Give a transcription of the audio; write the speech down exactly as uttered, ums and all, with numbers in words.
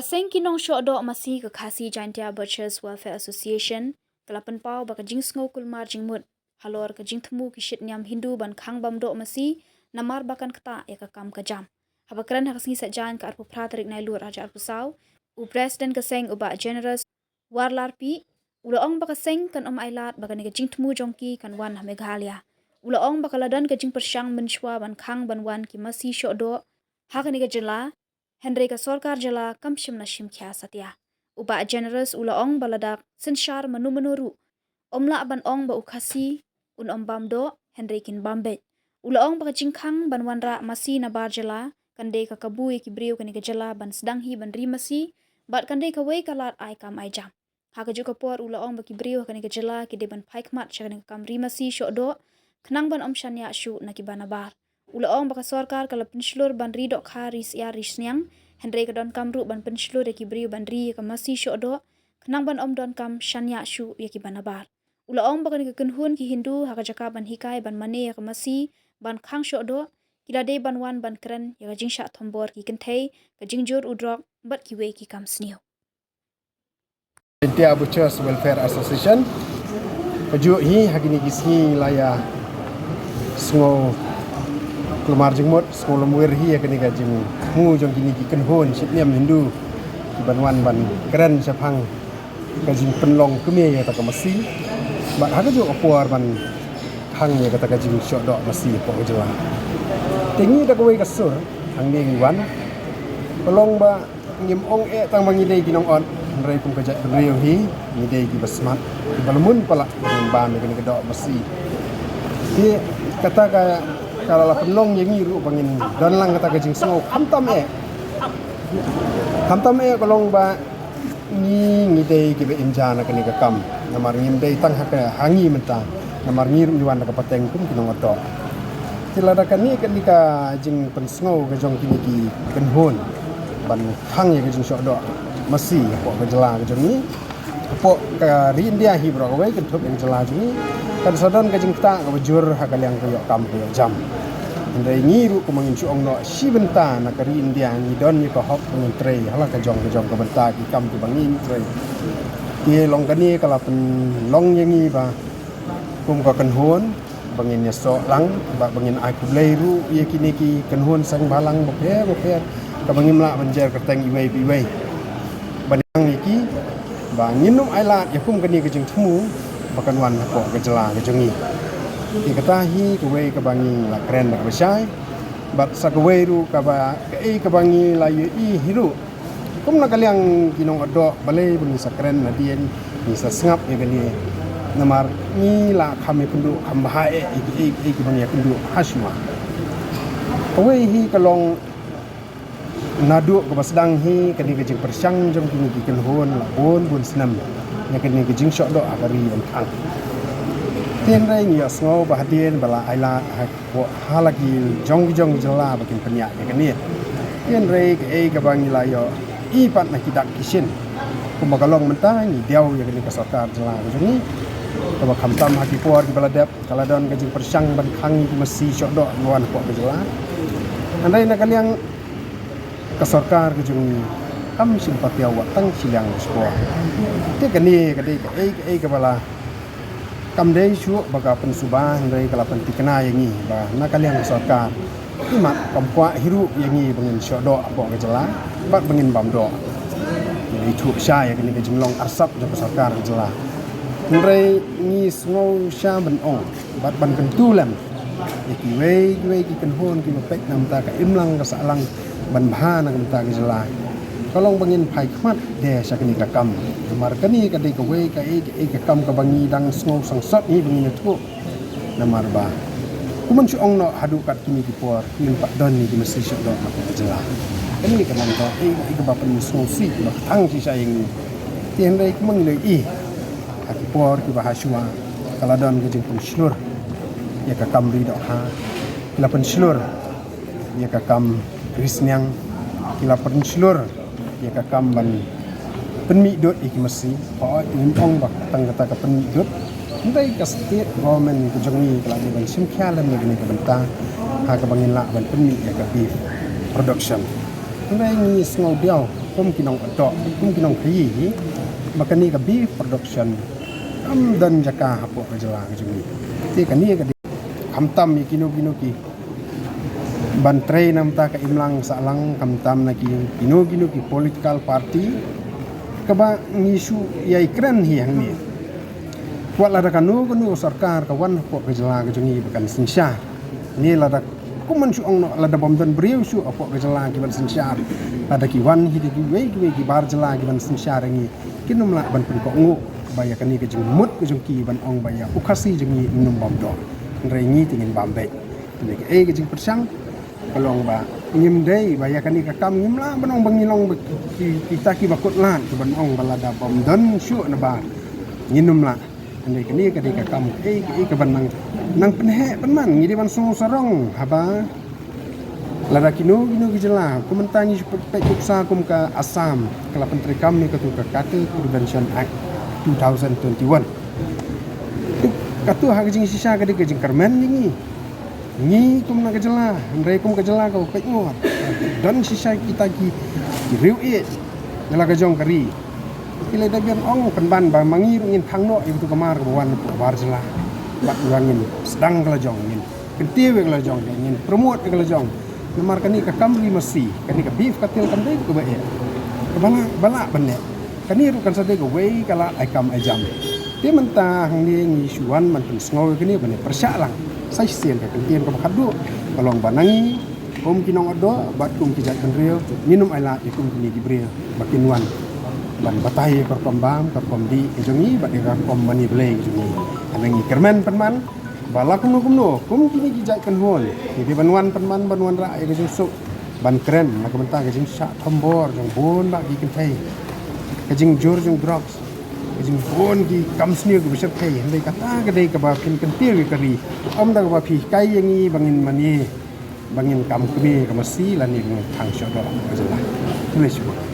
Seng ki nong shoh doh masi ka Khasi Jaintia Butchers Welfare Association ka la pynpaw ba ka jingsngew kulmar jingmut halor ka jingthmu ki shit niam Hindu ban khang bam doh masi namar ba kan ktah ïa ka kam ka jam. Haba kren ha ka sngi Saitjaiñ ka arphew phra tarik Nailur arhajar arphew saw, u President ka seng u Bah Generous Warlarpi u la ong ba ka seng kan ym ailad ba kane ka jingthmu jong ki kan wan ha Meghalaya. U la ong ba ka la don ka jingpyrshang mynshuwa ban khang ban wan ki masi shoh doh ha kane ka jylla, hynrei ka sorkar jylla kam shym la shim khia satia. U Bah Generous u la ong ba lada synshar mano mano ruh, ym lah ban ong ba u Khasi un ym bam doh, hynrei kin bam beit. U la ong ba ka jingkhang ban wanrah masi nabar jylla kan dei ka kabu ïa ki briew kane ka jylla ban sdang hi ban ri masi, bad kan dei kawei ka lad ai kam ai jam. Ha kajuh ka por u la ong ba ki briew ha kane ka jylla ki dei ban phai khmat sha kane ka kam ri masi shoh doh khnang ban ym shaniah shuh na kiba nabar. U la ong ba ka sorkar ka la pynshlur ban ri dohkha ri syiar ri sniang, hynrei ka donkam ruh ban pynshlur ïa ki briew ban ri ïa ka masi shoh doh khnang ban ym donkam shaniah shuh ïa kiba nabar. U la ong ba kane ka kynhun ki Hindu ha ka jaka ban hikai ban mane ïa ka masi ban khang shoh doh, ki la dei ban wan ban kren ïa ka jingshah thombor ki kynthei, ka jingjur u drok bad kiwei ki kam sniew. India Butchers Welfare Association. Kajuh hi ha kine ki sngi la ïa sngew kulmar jingmut, sngew lamwir hi ha kane ka jingthmu jong kine ki kynhun shit niam Hindu ki ban wan ban kren shaphang ka jingpynlong kmie ïa kata ka masi. Bad ha kajuh ka por ban khang ïa kata ka jingshoh doh masi hapoh ka jylla. Te ngi da kawei ka sur hangne ngi wan, ka long ba ngim ong eh tang ba ngi dei ki nong-ot, hynrei kum ka jaitbynriew hi ngi dei kiba smat, kiba la mun palat ba ngin bam ïa kane ka doh masi. Te kata ka, ka la pynlong ïa ngi ruh ba ngin don lang kata ka jingsngew khamtam eh. Khamtam eh ka long ba ngi, ngi dei kiba im ja na kane ka kam. Namar ngim dei tang ha ka, ha ngi mynta. Namar ngi ruh ngi wan da ka pateng kum ki nong-ot doh. Te lada kane, kane ka jingpynsngew ka jong kine ki kynhun ban khang ïa ka jingshoh doh masi hapoh ka jylla ka jong ngi, hapoh ka ri India hi baroh kawei, kynthup ïa ka jylla jong ngi, kan sa don ka jingktah kaba jur ha ka liang ka ïoh kam ka ïoh jam. Hynrei ngi ruh kumba ngin shu ong noh shi bynta, na ka ri India ngi don ïa ka hok ba ngin trei ha la ka jong ka jong ka bynta ki kam kiba ngin trei. Te long kane ka la pynlong ïa ngi ba kum ka kynhun ba ngin ïasoh lang, ba, ba ngin ai khublei ruh ïa kine ki kynhun seng bhalang bapher bapher, kaba ngim lah ban jer kyrteng iwei pa iwei. Ba nang ïa ki ba ngin ym ailad ïa kum kane ka jingthmu ba kan wan hapoh ka jylla ka jong ngi. Te kata hi kawei kaba ngi la kren da kaba shai. Bad sa kawei ruh kaba, kaei kaba ngi la ïohi hi ruh, kum na ka liang ki nong-ot doh, balei ba ngi sa kren nadien, ngi sa sngap ïa kane. Namar ngi la kham ïakynduh kham bha eh ïa kiei kiei kiba ngi ïakynduh ha shuwa. Kawei hi ka long naduh kaba sdang hi kane ka jingpyrshang jong kine ki kynhun la bun bun snem ïa kane ka jingshoh doh ha ka ri ban khang. Te hynrei ngi ïohsngew ba hadien ba la ailad ha, ha la ki jong ki jong ki jylla ba kin pynïaid ïa kane. Te hynrei kaei kaba ngi la ïohi pat na ki dak ki shin, kumba ka long mynta, ngi diaw ïa kane ka sorkar jylla ka jong ngi, kaba khamtam ha ki por kiba la dep ka la don ka jingpyrshang ban khang ïa ki masi shoh doh ban wan hapoh ka jylla. Hynrei na ka liang ka sorkar ka jong ngi kam shym patiaw wat tang shiliang shkor. Te kane ka dei kaei kaei kaba la, kam dei shuh ba ka pynsuba, hynrei ka la pynthikna ïa ngi ba na ka liang ka sorkar, imat kam kwah hi ruh ïa ngi ba ngin shoh doh hapoh ka jylla bad ba ngin bam doh. Ngi dei thuh sha ïa kane ka jinglong arsap jong ka sorkar ka jylla. Hynrei ngi sngew sha ban ong bad ban kyntu lem ïa kiwei kiwei ki kynhun kiba peit na ka bynta ka imlang ka sahlang ban bha na ka bynta ka jylla. Ka long ba ngin phai khmat de sha kane ka kam. Namar kane ka dei kawei kaei kaei ka kam kaba ngi dang sngew sangsot ngi ba ngin ïathuh. Namar ba kumba ngi shu ong noh haduh kat kine ki por ngim pat don ïa ki masi shoh doh na ka jylla. Kane ka long kaei kaei kaba pynsngewsih, kaba kthang shisha ïa ngi. Te hynrei kumba ngi la ïohi ha ki por kiba ha shuwa, ka la don ka jingpynshlur ïa ka kam ri dohkha, ki la pynshlur ïa ka kam ri sniang, ki la pynshlur ïa ka kam ban pynmih dud ïa ki masi. Hooid, ngim ong ba tang kata ka pynmih dud, hynrei ka state government ka jong ngi ka la dei ban shim khia lem ïa kane ka bynta ha kaba ngin lah ban pynmih ïa ka beef production. Hynrei ngi sngew diaw Kum ki nongthoh, kum ki nongkhaii hi, ba kane ka beef production kam don jaka hapoh ka jylla ka jong ngi. Te kane ka dei, khamtam ïa kino kino ki ban trei na ka bynta ka imlang sahlang, khamtam na ki kino kino ki political party kaba ngi shu ïai kren hi hangne. Wat lada kano kano ka sorkar ka wan hapoh ka jylla ka jong ngi ba kan synshar, ne lada, kum ban shu ong noh, lada bym don briew shuh hapoh ka jylla ki ban synshar, lada ki wan hi da kiwei kiwei ki bar jylla ki ban synshar ïa ngi, kin ym lah ban pynkohnguh ba ïa kane ka jingmut ka jong ki ban ong ba ïa u Khasi jong ngi un ym bam doh. Hynrei ngi te ngin bam beit. Te kaei ka jingpyrshang ka long ba ngim dei ba ïa kane ka kam ngim lah ban ong ba ngi long ba ki, ki, kita kiba kut lad, ki ban ong ba lada bym don shuh na bar ngin ym lah. Hynrei kane ka dei ka kam kaei kaei ka ban nang, nang pynheh pynman, ngi dei ban sngew sarong haba lada kino kino ki jylla, kum mynta ngi shu peit, peit nuksa kum ka Assam ka la pyntreikam ïa katu ka Cattle Prevention Act two thousand twenty-one. Katu ha ka jingshisha ka dei ka jingkyrmen ïa ngi. Ngi kum na ka jylla, hynrei kum ka jylla kaba peit ngut, don shisha kita ki, ki riew ïeit ïa la ka jong ka ri. Ki la dei ban ong pynban ba ma ngi ruh ngin khang noh ïa katu ka mar kaba wan na bar jylla. Bad ruh ngin sdang ka la jong, ngin kyntiew ïa ka la jong, ngin promote ïa ka la jong. Namar kane ka kam ri masi, kane ka beef cattle kam dei kaba eh, kaba lah, ba lah ban eh. Kane ruh kan sa dei kawei ka lad ai kam ai jam. Te mynta hangne ngi shu wan ban pynsngew ïa kane ban ïa pyrshah lang sa shisien ka kyntien kaba khatduh, ka long ba na ngi kum ki nongthoh bad kum ki jaitbynriew ngin ym ailad ïa kum kine ki briew ba kin wan ban batai ïa ka rukom bam, ka rukom dih ka jong ngi bad ïa ka rukom mane blei ka jong ngi. Hynrei ngi kyrmen pynban ba la kumno kumno kum kine ki jait kynhun ngi dei ban wan pynban, ban wanrah ïa ka jingsuk, ban kren na ka bynta ka jingshah thombor jong bun bah ki kynthei, ka jingjur jong drugs, ka jingbun ki kam sniew kiba shyrkhei. Hynrei kata ka dei kaba phin kyntiew ïa ka ri, ym da kaba phi hikai ïa ngi ba ngin mane, ba ngin kam kmie ka masi lane ba ngin khang shoh doh ka jylla. Khublei shibun.